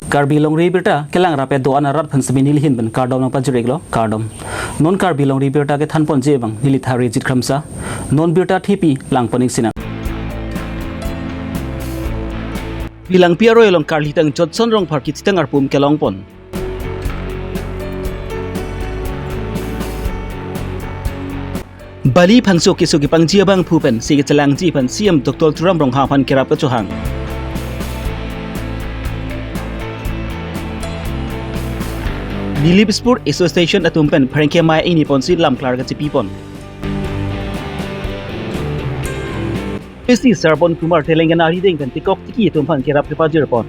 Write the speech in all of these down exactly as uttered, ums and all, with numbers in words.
Karbi Longri Abirta kelang rap-et do-an arat aphan semi nelihin pen kardom nangpajir-iklo, kardom. Non Karbi Longri Abirta kethanponji abang neli Tharijit Kramsa. Non birta thepi langpon-ik sinang. Karbi Langpi aroi along karlitang Jotson Rongphar kithitang arpum kelongpon. Bali Phangcho keso kepangji abangphu pensi kechelangji aphan C M Doctor Tuliram Ronghang aphan kerap kachohang. Nilip Sport Association atum pen pherangke amei ingniponsi lamklar kachipipon. P C Sarbon Kumar Telangana arideng pen tikok tiki atum aphan kerap kepajirpon.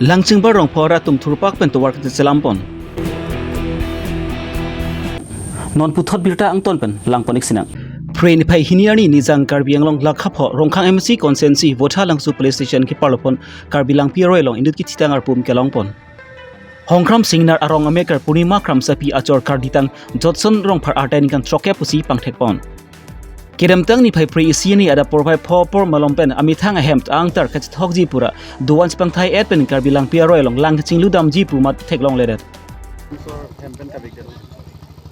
Langchingbar Rongphar atum thurpak pen tovar kachechelampon. Non puthot birta angton pen langpon-ik sinang. Phre niphai hini arni Nijang Karbi Anglong lakha pho Rongkhang M A C constituency Votha Langso police station keparlopon Karbi Langpi aroi along inut kithitang arpum kelongpon. Hongkram Singnar arong amekar Purnima Kramsapi achor karlitang Jotson Rongphar arta ningkan throkkep pusi pangthekpon. Kedamtang niphai phre isi arni adap porphai pho apor malom pen amethang ahem ta-ang tar kachethokji pura do-an chepangthai-et pen Karbi Langpi aroi along lang kachingludamji pu amat theklongledet. Sor hem pen kavekdet.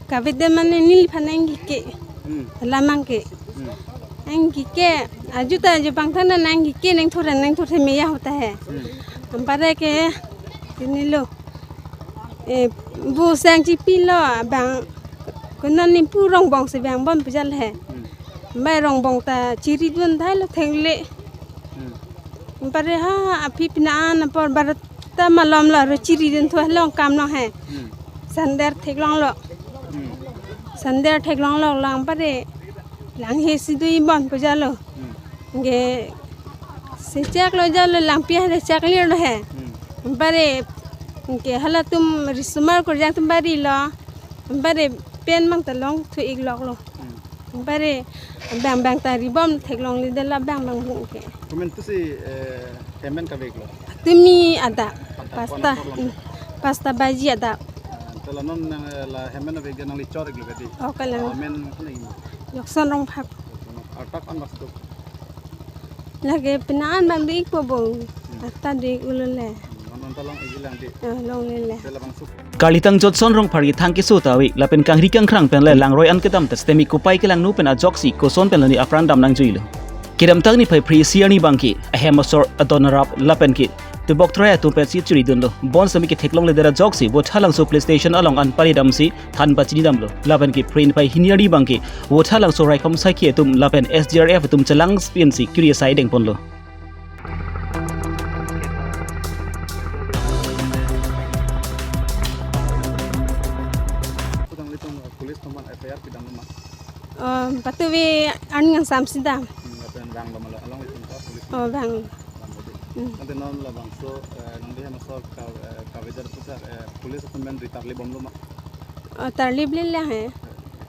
Kavekdet mane neliphan nangkeke. Hmm. Lamang ke. Hmm. Nangkeke. Aju ta aju pangthang nangkeke nangthore nangthore meya hota he. Hmm. Ampare ke. Chinilo. Eh, bu sang chipilo abang. Konon ni pu rongbong si bang bom pejal he. Hmm. Bai rongbong ta chiridun thailo thengle. Hmm. Ampare ha aphi pina an apor barat ta malom lo ro chiridun thu long kam long he. Hmm. Sander theklonglo. Hmm. Sander theklonglo lang pare. Lang he si dui bon pejalo. Hmm. Nge sechaklo jalo Langpi ha de chaklir lo he. Hmm. Ampare nge halatum risomar korjang atum barilo. Ampare pen mang ta longthu-ikloklo. Hmm. Ampare bang bang ta ribom theklongledetlo bang bang bung ke. Komantusi, eh, hem pen kaveklo? Tumi adap. Adap pasta, pon apor lang. Hmm, pasta baji adap. Ah, tela non nang, eh, la hem pen kavek nangli chor-iklo kadi? Oh, kalang. Ah, men kali. Jotson Rongphar. Arta ko-an bas do? Lake pina an bang do-ikpo bo. Hmm. Arta do-ik-ulo le. Hmm, non non ta long-iklang di. Ah, longle le. Tela bang suk. Karlitang Jotson Rongphar kethang keso ta ave lapen kangri kangkrang pen le langroi an kedam ta sitame kopai kelangno pen ajoksi koson pen loni apran dam nangjuilo. Kedamtang niphai phre isi arni abangke ahem asor adon arap lapen ke tebok trai atum pensi chiridunlo. Bonsitame ketheklongledet ajoksi Votha Langso police station along an paridamsi than pachinidamlo. Lapen ke phre niphai hini arni abangke Votha Langso raikom saikhi atum lapen S D R F atum chelang pinsi kiri asai dengponlo. Nanglitum, eh, police atum aphan F I R pidamlo ma? Oh, patuve arni kangsam si dam. Hmm, lapen vanglo ma lo, alanglitum ta police? Oh, vang. Vanglo di. Hmm. Ante non labangso, eh, nangli hem asor ka, eh, kavedet puthot, eh, police atum pen ri tarlip bomlo ma? Oh, tarlip lele he. Eh.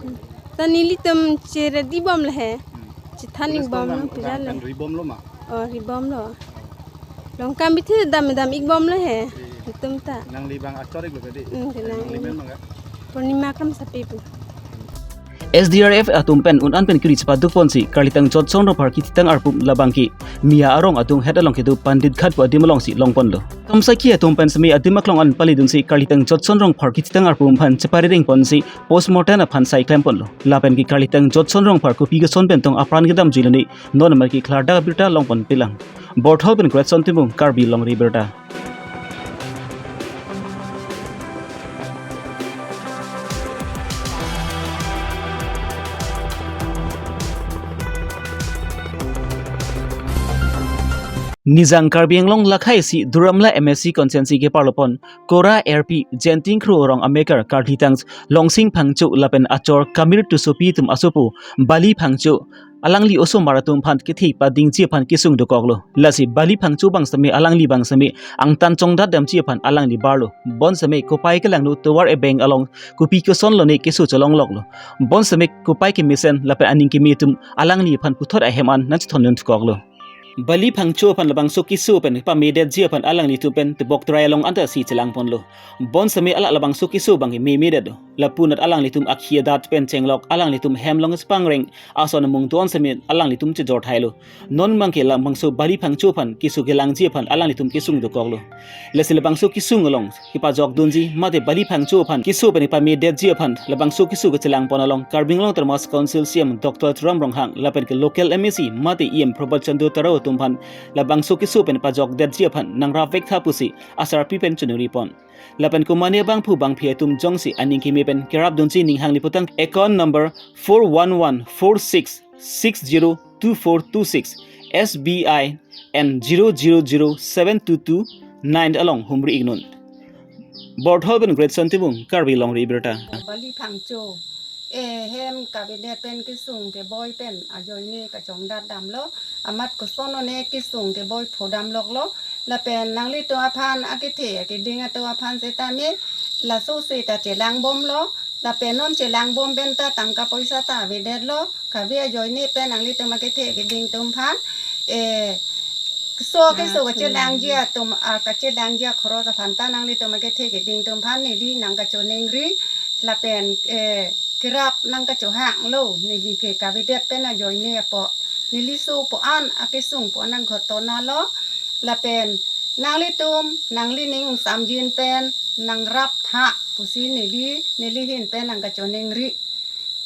Hmm. Ta nelitum chiridi bomlo he. Hmm. Chithan-ik bomlo pejal le. Police atum pen ri bomlo ma? Oh, ri bomlo. Long kam bithi dam dam-ik bomlo he. Iya. Itum ta. Nangli bang achor-iklo kadi? Hmm, kenang. Nangli men bang ka? Purnima Kramsapi pu. S D R F atum pen un-an pen kiri chepadukponsi karlitang Jotson Rongphar kithitang arpum labangke Miya arong adung het along kedo Pandit Ghat pu adim alongsi longponlo. Kamsaki atum pen semi adim aklong an palidunsi karlitang Jotson Rongphar kithitang arpum aphan cheparidengponsi postmortem aphan sai klemponlo. Lapen ke karlitang Jotson Rongphar kopi koson pen tong apran kedamjui lone non amat ke klardak abirta longponpelang. Borthol pen Gretson Timung, Karbi Longri Abirta. Nijang Karbi Anglong lakha isi Duar Amla M A C constituency keparlopon Kora R P Jenting Kro arong amekar karlitang Longsing Phangcho lapen achor Kamir Tissopi atum asopo Bali Phangcho alangli osomar atum aphan kethe padingji aphan kesung dokoklo. Lasi Bali Phangcho bang sitame alangli bang sitame angtan chongdat damji aphan alangli barlo. Bonsitame kopai kelangno tovar ebeng along kopi koson lone keso cholongloklo. Bonsitame kopai kemesen lapen aning keme atum alangli aphan puthot ahem an nangchethondun dokoklo. Bali Phangcho aphan labangso keso pen pamedetji aphan alanglitum pen tebok trai along anta si chelangponlo. Bonsitame ala labangso keso bang ke memedet do. Lapu anat alanglitum akhi adat pen chenglok alanglitum hem along chepangreng ason amung don semet alanglitum chejor thailo. Non abangke labangso Bali Phangcho aphan keso kelangji aphan alanglitum kesung dokoklo. Lasi labangso kesung along kepajok dunji mate Bali Phangcho aphan keso pen pamedetji aphan labangso keso kechelangpon along Karbi Anglong Autonomous Council C E M Doctor Tuliram Ronghang lapen ke local M A C mate E M Prabhat Chandra Tarao atum aphan labangso keso pen pajokdetji aphan nangrap vek tha pusi asarpi pen choningri pon. Lapen komane bangphu bangphi atum jongsi aning keme pen kerap dunji ning hangli putang account number four one one four six six zero two four two six, S B I and zero zero zero seven two two nine along humri iknon. Borthol pen Greatson Timung, Karbi Longri Abirta. Bali Phangcho, eh, hem kavedet pen kesung keboi pen ajoine kachongdat damlo, amat koson one kesung keboi pho damloklo, lapen nanglitum aphan akethe akeding atum aphan setame laso seta chelang bomlo, lapen non chelang bom pen ta tangka poisa ta avedetlo, kave ajoine pen nanglitum akethe akeding atum aphan, eh, so keso kachelangji atum, ah, kachelangji akhoros aphan ta nanglitum akethe akeding atum aphan neli nangkachoningri, lapen, eh, kerap nangkachohanglo, neli ke kavedet pen ajoine apo. Neli so po an, akesung po an nangghotona lo, lapen nanglitum, nanglining samjin pen nangrap tha pusi neli, neli ahin pen nangkachoningri.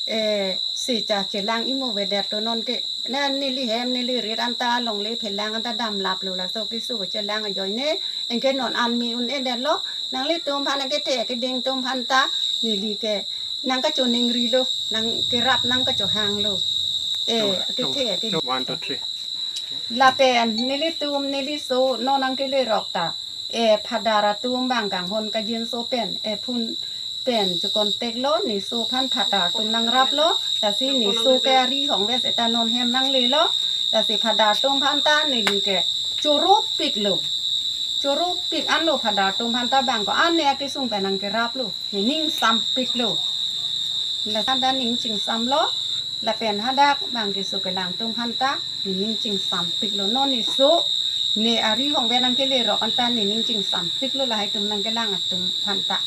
Eh, seta chelang imo vedetlo non ke. Na neli hem, neli rit anta longle phelang anta damlaplo laso keso chelang ajoine. Anke non an me un-edetlo. Nanglitum aphan akethe akeding atum aphan ta neli ke nangkachoningrilo, nangkerap nangkachohanglo. Eh, akethe akeding. One, two, three. Lapen nelitum, neli so non nangkelerok ta, eh, phadar atum abang kanghon kajinso pen, eh, phone pen checontact lo, ne so aphan phadar atum nangraplo, lasi ne so ke ari hongve seta non hem nanglelo, lasi phadar atum aphan ta neli ke choropiklo. Choropik anlo phadar atum aphan ta bang ko-an ne akesung pen nangkeraplo, ne ning sampiklo. Lason ta ning chingsamlo, lapen hadak bang keso kelang atum aphan ta ne ning chingsampiklo, non ne so, ne ari hongve nangkelerok anta ne ning chingsampiklo lahai atum nangkelang atum aphan ta.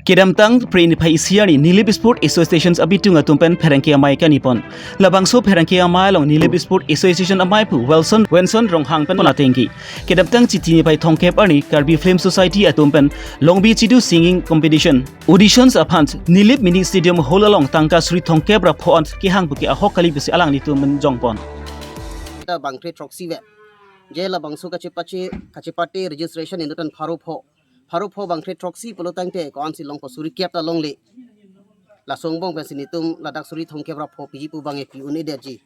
Kedamtang Phre niphai isi arni Nilip Sport Association abitung atum pen pherangke amei kanipon. Labangso pherangke amei along Nilip Sport Association ameiphu Wilson Wenson Ronghang pen pon atengki. Kedamtang Chiti niphai thomkep arni Karbi Film Society atum pen Longbi Chidu Singing Competition auditions aphan Nilip Mini Stadium Hall along tangka suri thomkep ra pho an kehang puke ahok kali pusi alanglitum pen jongpon. Seta bangphre throksi ve. Je labangso kachepache, kachepate registration inut an pharo pho. Pharo pho bangphre throksi pulo tangte ko-ansi longpo, suri kep ta longle. Laso angbong pensi netum ladak suri thomkep ra pho piji pu bang epi un-edetji.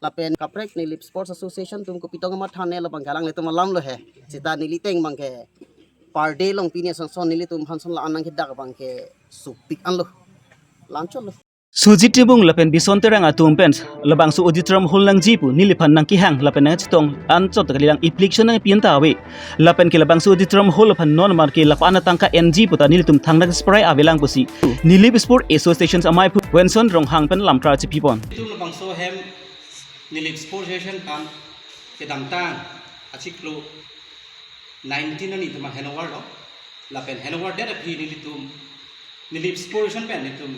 Lapen kaprek Nilip Sports Association atum kopi tong amatha ne labang ke alanglitum alam lo he. Seta neli ateng bang ke per day along pini asonson nelitum aphan son la-an nangkedak bang ke sopik anlo. Lanchotlo. Sujit Timung lapen Bison Terang atum pen labangso auditorium hall nangji pu neliphan nangkehang lapen nangchetong anchot kalilang iplik chon nangpi anta ave. Lapen ke labangso auditorium hall aphan non mar ke lapu-an atangka enji puta nelitum thangnat spray avelang pusi Nilip Sport Association ameiphu Wenson Ronghang pen lamtra chepipon. Itum labangso hem Nilip Sport Association aphan kedamtang achiklo nineteen arni itum handover lo. Lapen handover det aphi nelitum Nilip Sport Association pen netum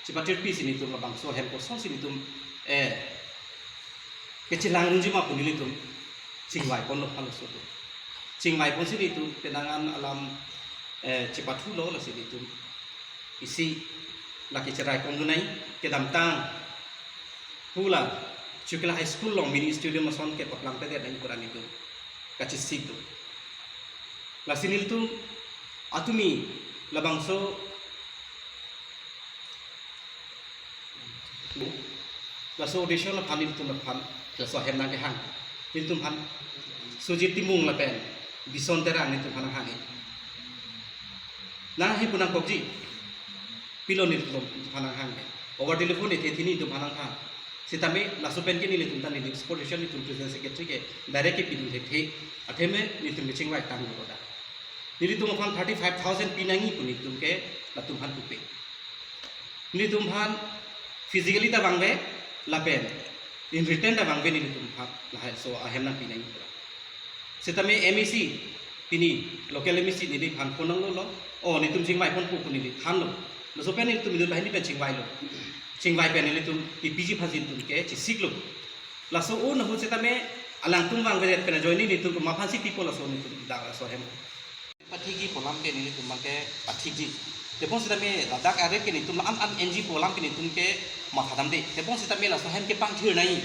chepatir pisi netum labangso hem kosonsi netum, eh, kechelang unji ma pu nelitum chingvai ponlo halaso atum. Chingvai ponsi netum penang an alam, eh, chepathulo, lasi netum isi lake cherai kongdunai. Kedamtang hula Chukla High School along mini stadium ason ke paplangpedet nangji pu ra netum kachesik do. Lasi nelitum atumi labangso laso audition aphan nelitum aphan laso ahem nangkehang. Nelitum aphan Sujit Timung lapen Bison Terang nelitum aphan nanghang he. Nanghe pu nangkokji. Pilo nelitum aphan nanghang he. Over telephone ethe thini nelitum aphan nanghang. Sitame laso pen ke nelitum ta Nilip Sport Association nelitum president secretary ke direct ke pidun thekthe. Athema nelitum kechingvai tang do da. Nelitum aphan thirty-five thousand pinangji pu nelitum ke latum aphan pupe. Nelitum aphan physically ta vangve lapen in return ta vangve nelitum aphan lahai so ahem nangpinangji pu ra. Sitame M A C Pini local M A C neliphan phone nanglo lo. O, netum chingvai ponpo pu neli thanlo. Laso pen nelitum inut banghini pen chingvailo. Chingvai pen nelitum P P G aphansi netum ke chesiklo. Laso o nahu setame alangtum vangvedet pen ajoine netum komat aphansi pipo laso netum dak laso hem. Pathikji pu alam ke nelitum abang ke pathikji. Tebon setame ladak arep ke netum an an N G pu alam ke netum ke matha damde. Tebon setame laso hem ke pangthir nangji.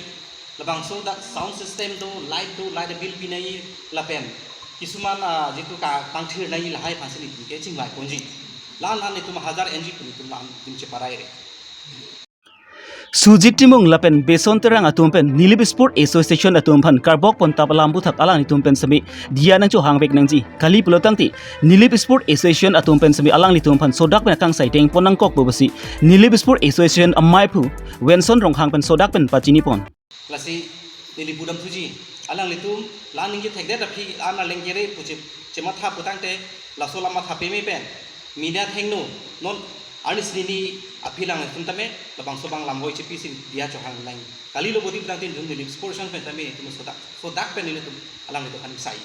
Labangso dak sound system do, light do, light bill pi nangji lapen kisuman, ah, jitu kapangthir nangji lahai aphansi netum ke chingvai ponji. La-an la-an netum hajar N G pu netum la-an netum cheparai re. Sujit Timung lapen Beson Terang atum pen Nilip Sport Association atum aphan karbok pon tap alam aphuthak alanglitum pen semi diya nangchohangvek nangji. Kali pulo tangte Nilip Sport Association atum pen semi alanglitum aphan sodak pen akangsai dengpon nangkok pu pusi Nilip Sport Association amaiphu Wenson Ronghang pen sodak pen pachini pon. Lasi neli pudam thuji, alanglitum la ningje thekdet aphi la-an arleng kere pu che, chematha pu tangte laso lam matha peme pen media athengno non arnisi nini aphi alanglitum tame labangso abang lamvoi chepisi diya chohang nang. Kalilo bodi pu tangte netum Nilip Sport Association pen tame netum sodak, sodak pen nelitum alanglitum aphan sai.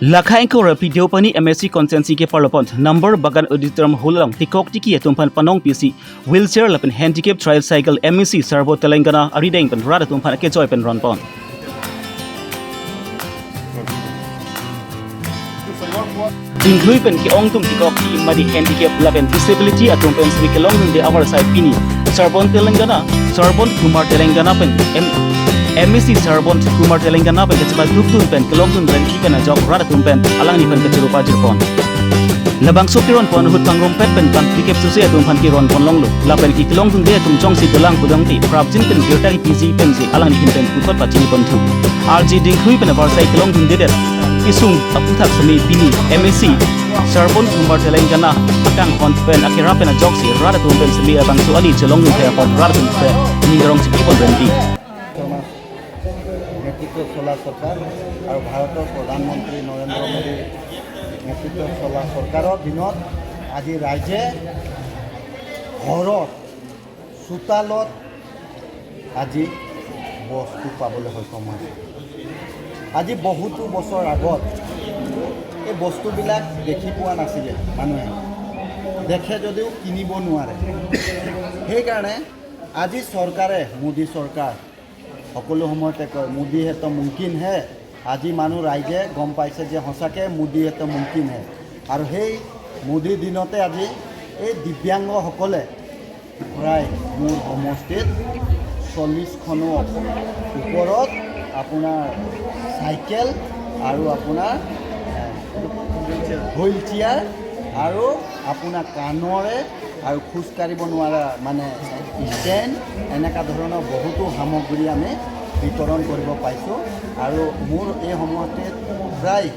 Lakha ingkoi ra phi Deopani M A C constituency ke parlopon number Bagan Auditorium Hall along tikok tiki atum aphan panong pisi wheelchair lapen handicap tricycle M A C Sarbo Telangana arideng pen rat atum aphan akejoi pen ronpon. Dingklui pen ke-ong atum tikok tiki madi handicap lapen disability atum pen sri kelongdunde avarsai pini Sarbo Telangana, Sarbo Kumar Telangana pen M-, M A C Sarbo Kumar Telangana pen kachepatupdun pen kelongdun rengki pen ajok rat atum pen alangli pen kachuru pajirpon. Labangso keronpon ahut pangrumpet pen pangkrikep suse atum aphan keronpon longlo. Lapen ke kelongdunde atum jongsi dolang pudongte prapjin pen birta kepiji pensi alangli ahin pen puthot pachini ponthu. Arje dingklui pen avarsai kelongdundedet kesung aphuthak semi pini M A C Sarbo Kumar Telangana akanghon pen akerap pen ajoksi rat atum pen semi abangso ali chelongdun thek apot rat atum pen ning rong chipi pon renti. নেতৃত্বত চলা চৰকাৰ আৰু ভাৰতৰ প্ৰধানমন্ত্ৰী নৰেন্দ্ৰ মোদীৰ নেতৃত্বত চলা চৰকাৰৰ দিনত আজি ৰাইজে ঘৰত, চোতালত আজি বস্তু পাবলৈ সক্ষম হৈছে। আজি বহুতো বছৰ আগত এই বস্তুবিলাক দেখি পোৱা নাছিলে মানুহে, দেখে যদিও কিনিব নোৱাৰে। সেইকাৰণে আজি চৰকাৰে, মোদী চৰকাৰ, সকলো সময়তে কয়, "মোদী হে তো মুমকিন হে।" আজি মানুহ ৰাইজে গম পাইছে যে সঁচাকে মোদী হে তো মুমকিন হে। আৰু সেই মোদী দিনতে আজি এই দিব্যাংগসকলে প্ৰায় মোৰ সমষ্টিত চল্লিছখনো ওপৰত আপোনাৰ চাইকেল আৰু আপোনাৰ, এ, হুইল চেয়াৰ আৰু আপোনাৰ কাণৰে আৰু খোজ কাঢ়িব নোৱাৰা মানে ষ্টেণ্ড, এনেকুৱা ধৰণৰ বহুতো সামগ্ৰী আমি বিতৰণ কৰিব পাইছোঁ। আৰু মোৰ এই সমষ্টিত প্ৰায়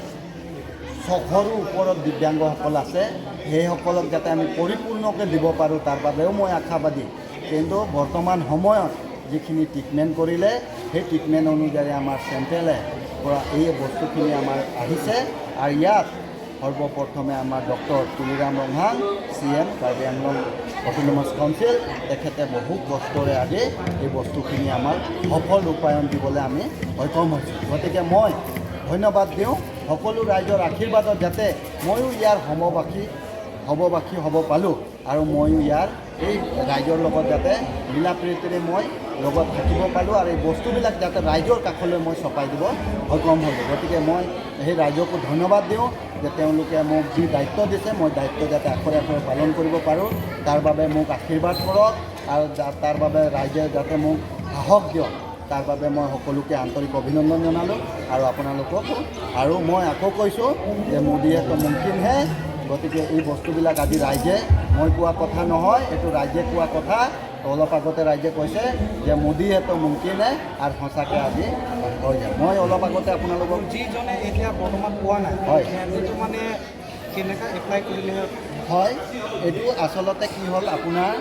ছশৰো ওপৰত দিব্যাংগসকল আছে, সেইসকলক যাতে আমি পৰিপূৰ্ণকৈ দিব পাৰোঁ, তাৰ বাবেও মই আশাবাদী। কিন্তু বৰ্তমান সময়ত যিখিনি ট্ৰিটমেণ্ট কৰিলে, সেই ট্ৰিটমেণ্ট অনুযায়ী আমাৰ চেণ্ট্ৰেলে পৰা এই বস্তুখিনি আমাৰ আহিছে। আৰু ইয়াত সৰ্বপ্ৰথমে আমাৰ doctor Tuliram Ronghang, C M Karbi Anglong autonomous council, তেখেতে বহু কষ্টৰে আজি এই বস্তুখিনি আমাৰ সফল ৰূপায়ণ দিবলৈ আমি সক্ষম হৈছোঁ। গতিকে মই ধন্যবাদ দিওঁ সকলো ৰাইজৰ আশীৰ্বাদত, যাতে ময়ো ইয়াৰ সমবাসী, সমবাসী হ'ব পালোঁ আৰু ময়ো ইয়াৰ এই ৰাইজৰ লগত যাতে মিলা প্ৰীতিৰে মই লগত থাকিব পাৰোঁ আৰু এই বস্তুবিলাক যাতে ৰাইজৰ কাষলৈ মই চপাই দিব সক্ষম হ'লোঁ। গতিকে মই সেই ৰাইজকো ধন্যবাদ দিওঁ যে তেওঁলোকে মোক যি দায়িত্ব দিছে, মই দায়িত্ব যাতে আখৰে আখৰে পালন কৰিব পাৰোঁ, তাৰ বাবে মোক আশীৰ্বাদ কৰক আৰু যা-, তাৰ বাবে ৰাইজে যাতে মোক সাহস দিয়ক, তাৰ বাবে মই সকলোকে আন্তৰিক অভিনন্দন জনালোঁ আৰু আপোনালোককো। আৰু মই আকৌ কৈছোঁ যে মোদী হে তো মুমকিন হে, গতিকে এই বস্তুবিলাক আজি ৰাইজে, মই কোৱা কথা নহয়, এইটো ৰাইজে কোৱা কথা। অলপ আগতে ৰাইজে কৈছে যে মোদী হে তো মুমকিন হে, আৰু সঁচাকৈ আজি হৈ যায়। মই অলপ আগতে আপোনালোকক যিজনে এতিয়া বৰ্তমান পোৱা নাই, হয়। সেইটো মানে কেনেকা এপ্লাই কৰিলে? হয়, এইটো আচলতে কি হ'ল, আপোনাৰ,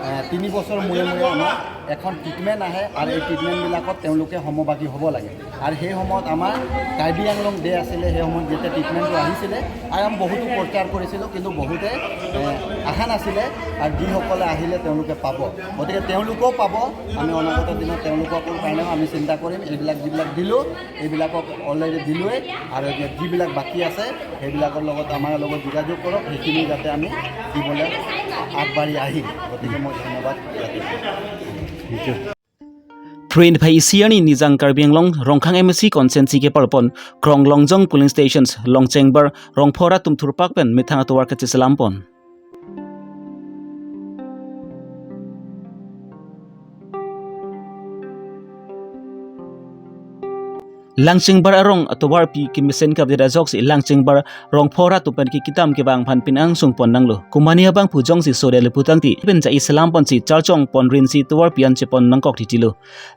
এ, তিনি বছৰ মূৰে মূৰে আমাৰ এখন ট্ৰিটমেণ্ট আহে আৰু এই ট্ৰিটমেণ্টবিলাকত তেওঁলোকে সমভাগী হ'ব লাগে। আৰু সেই সময়ত আমাৰ কাৰ্বি আংলং ডে আছিলে, সেই সময়ত যেতিয়া ট্ৰিটমেণ্টটো আহিছিলে, আৰু আমি বহুতো প্ৰচাৰ কৰিছিলোঁ, কিন্তু বহুতে এ, অহা নাছিলে। আৰু যিসকলে আহিলে তেওঁলোকে পাব, গতিকে তেওঁলোকেও পাব। আমি অনাগত দিনত তেওঁলোকৰ কাৰণেও আমি চিন্তা কৰিম। এইবিলাক যিবিলাক দিলোঁ, এইবিলাকক অলৰেডি দিলোঁৱেই, আৰু এতিয়া যিবিলাক বাকী আছে সেইবিলাকৰ লগত আমাৰ লগত যোগাযোগ কৰক, সেইখিনি যাতে আমি দিবলৈ আগবাঢ়ি আহিম। গতিকে মই ধন্যবাদ জ্ঞাপন কৰিছোঁ। Print by Isiani Nijang Karbi Anglong, Rongkhang M A C constituency kepalpon Krong Longjong polling stations Longchengbar Rongphora atum thurpak pen methang atovar kacheselampon. Langchengbar arong atovarpi kemesen kapdet ajoksi Langchengbar Rongphora atum pen ke kedam kevang aphan pin angsung pon nanglo. Komane abang pu jongsi sode le putangte pen ja-i selam ponsi charchong pon rinsi tovarpi an chepon nangkok titilo.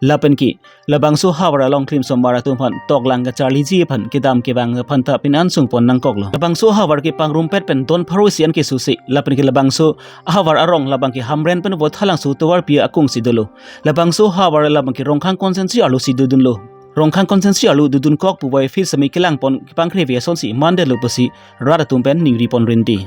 Lapen ke labangso ahavar along krim somar atum aphan toklang kacharliji aphan kedam kevang aphan ta pin angsung pon nangkoklo. Labangso ahavar ke pangrumpet pen don pharo isi an keso si, lapen ke labangso ahavar arong labang ke Hamren pen Vothatlangso tovarpi akung si dolo. Labangso ahavar labang ke Rongkhang constituency arlo si dodunlo. Rongkhang constituency arlo dodunkok pu voiphil semi kelang pon kepangkre ve asonsi mandetlo pusi rat atum pen ningri pon rinte.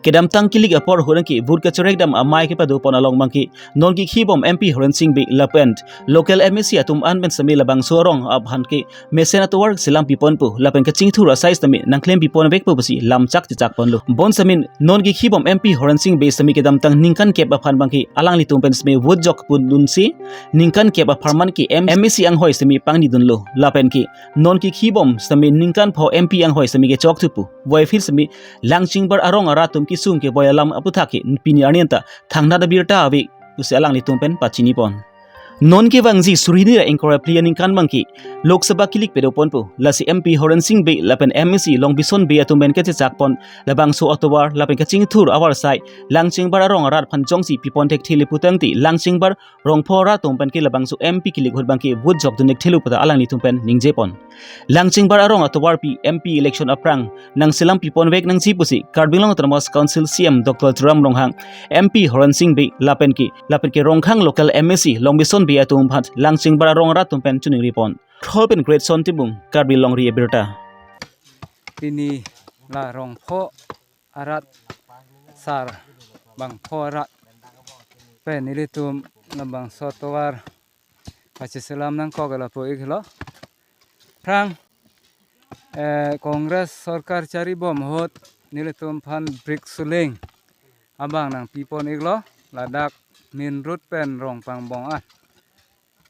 Kedamtang kilik apor ahut ke vote kacherek dam amei kepado pon along abang ke non kekhibom M P Horen Sing Bey lapen local M A C atum an pen semi labangso arong aphan ke mesen atovar selampi ponpo lapen kachingthur asai semi nangklempi ponvekpo pusi lamchak chechak ponlo. Bonsemi non kekhibom M P Horen Sing Bey semi kedamtang ningkan kep aphan abang ke alanglitum pen semi vote jok pon dunsi ningkan kep apharman ke M-, M A C anghoi semi pangni dunlo. Lapen ke non kekhibom semi ningkan pho M P anghoi semi kechok thupo. Voiphil semi Langchengbar arong arat atum kesung kevoi alam aputhak ke pini arni anta thangnat abirta ave pusi alanglitum pen pachini pon. Non kevangji suri hini ra ingkoi ra phli aningkan abang ke Lok Sabha kilik pado ponpo. Lasi M P Horen Sing Bey lapen M A C Longbison Bey atum pen kachechak pon labangso atovar lapen kachingthur avarsai Langchengbar arong arat aphan jongsi pipon thekthe le putangte Langchengbar Rongphora atum pen ke labangso M P kilik ahut abang ke vote jok dun thekthelo puta alanglitum pen ningje pon. Langchengbar arong atovarpi M P election aphrang nangselampi ponvek nangji pusi Karbi Anglong Autonomous Council C E M Doctor Tuliram Ronghang, M P Horen Sing Bey lapen ke, lapen ke Rongkhang local M A C Longbison Bey atum aphan Langchengbar arong arat atum pen choningri pon. Throl pen Greatson Timung, Karbi Longri Abirta. Pini la Rongpho arat sar bangpho arat pen nelitum labangso atovar kacheselam nangkok lapu-iklo. Aphrang, eh, Congress sorkar charibom ahut nelitum aphan brick ceiling abang nangpi pon-iklo, ladak main road pen rong pangbong an.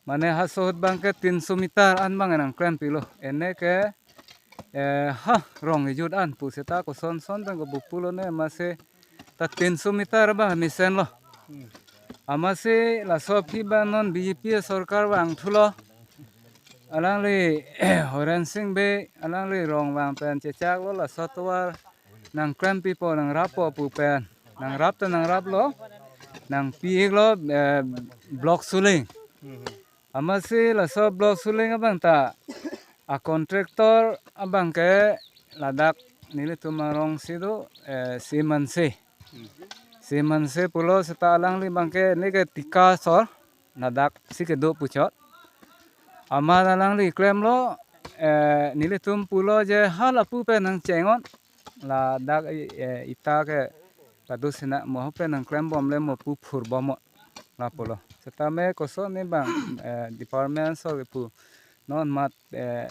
Mane haso ahut abang ke tinso meter an abang nangklempilo. Ene ke, eh, ha, rong ejut an pu seta koson son abang ke bupulo ne, amatsi ta tinso meter abang mesenlo. Amatsi laso aphi abang non B J P sorkar vangthulo. Alangli Horen Sing Bey, alangli rong vang pen chechaklo laso atovar nangklempipo, nangrappo pu pen. Nangrap ta nangraplo, nangpi-iklo, eh, block ceiling. Amatsi laso block ceiling abang ta a contractor abang ke ladak nelitum arong si do, eh, Simanse. Simanse pulo seta alangli abang ke ne ke thika asor ladak si kedo puchot. Amat alangli klemlo, eh, nelitum pulo je ha lapu pen nangcheng-ot. Ladak, eh, ita ke kado sina mo pen nangklembom le mo pu phurbom-ot lapulo. Setame koson ne abang, eh, department so pu non mat, eh,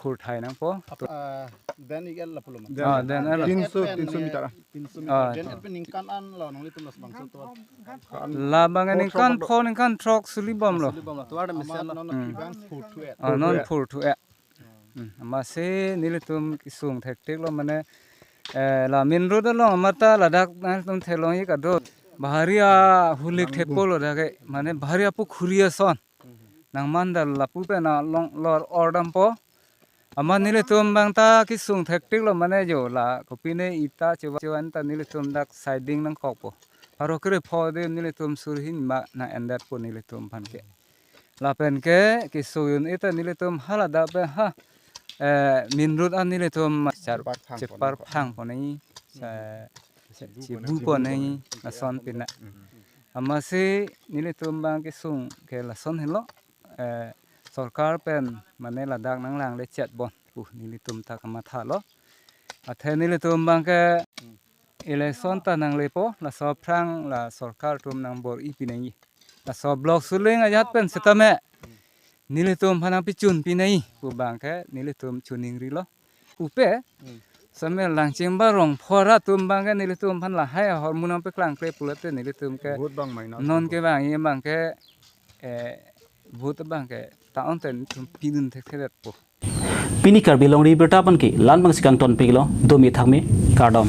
phurthai nangpo. Ah, den ik el lapulo ma. Ah, den el. Den Tinso, el pen tinso meter. Tinso meter. Ah. Den el pen ningkan an lo nanglitum labangso atovar. Labang ningkan pho ningkan throk sulibomlo. Sulibomlo. Atovar mesenlo. Non non Hmm. Phurthu-et. Ah, non phurthu-et. Hmm, amatsi nelitum kesung thektiklo mane, eh, la main road along amat ta ladak nangtum theklongji kadokave. Bahari ahulik thepolo dak ke, mane bahari apukhuri ason. Nangman da lapu pen along lor ordampo. Amat nelitum abang ta kesung thektiklo mane jo la kopine ita chewa chewa an ta nelitum dak siding nangkokpo. Aro kre pho de nelitum suri hini ma nang-endetpo nelitum aphan ke. Lapen ke kesung un-e ta nelitum hala dak pen ha, eh, main road an nelitum char-, chepar phang pon nangji, cha-, chebu pon nangji, lason pina. Amatsi nelitum abang kesung ke lason helo, eh, Sorkar pen mane ladak nanglangle chet bon pu nelitum ta kamathalo. Athe nelitum abangke election ta nanglepo, laso aphrang la sorkar atum nangbor-i pinangji. Laso block suling ajat pen setame nelitum aphan nangpichun pinangji pu abangke nelitum choningrilo. Pupe, Hmm. Samuel Langchengba Rongphar atum abangke nelitum aphan lahai ahormu nangpaklangkle pulote nelitum ke Vote abang mai na non ke abangji abangke, eh, vote abangke ta-on ten nelitum pidun thekthedetpo. Pini Karbi Longri Abirta abangke la-an abangsi kangtonpiklo, domi thakmi, kardom.